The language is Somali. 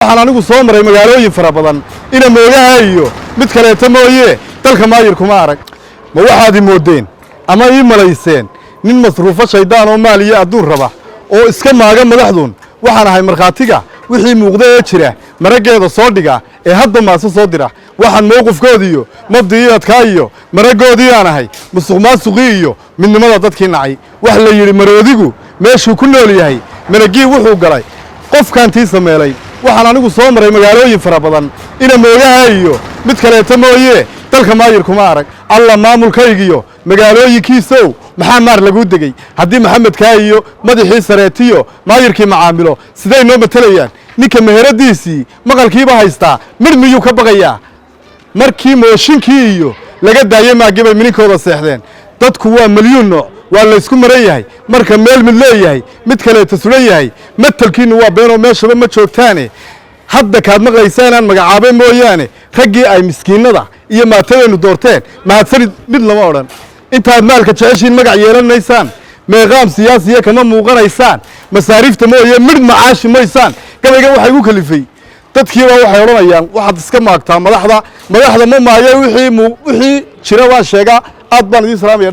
Waxaan anigu soo maray magaalooyin fara badan, ina moogaha iyo mid kaleeto mooye, dalka maayir kuma arag. Ma waxaad i moodeen ama ii malayseen nin masruufo shaydaan oo maal iyo adduun raba oo iska maaga madaxdun? Waxaan ahay markhaatiga wixii muuqda ee jira maraggeeda soo dhiga ee hadda maase soo dira. Waxaan mowqifkoodiiyo mabdii adkaa iyo maraggoodii aan ahay musuq maasuqii iyo midnimada dadkii nacay. Wax la yidhi maroodigu meeshuu ku nool yahay maragii wuxuu galay qofkaan tii sameelay. Waxaan anigu soo maray magaalooyin fara badan, ina moogaha iyo mid kaleeto mooye, dalka maayir kuma arag. Alla maamulkaygiyo magaalooyinkiisow, maxaa maar laguu degey? Haddii Maxamedkaa iyo madaxii sareetiyo maayirkii macaamilo, siday noo matelayaan? Ninka meheradiisii maqalkiiba haystaa, midh miyuu ka baqayaa? Markii mooshinkii iyo laga daayey maagii bay mininkooda seexdeen. Dadku waa milyuun nooc, waa laysku maran yahay. Marka meel mid leeyahay, mid kaleeta sulan yahay, matelkiinnu waa beenoo meeshaba ma joogtaane. Hadda kaad maqlaysaa inaan magacaabay mooyaane, raggii ay miskiinnada iyo maatadeennu doorteen, mahadsanid mid lama odhan. Intaad maalka jeceshiin magac yeelan maysaan, meeqaam siyaasiya kama muuqanaysaan, masaariifta mooye midh macaashi maysaan. Gabaygan waxaa igu kalifay dadkiiba waxay odhanayaan waxaad iska maagtaa madaxda. Madaxda ma maayo, wixii jira waan sheegaa. Aad baan idiin salaamaya.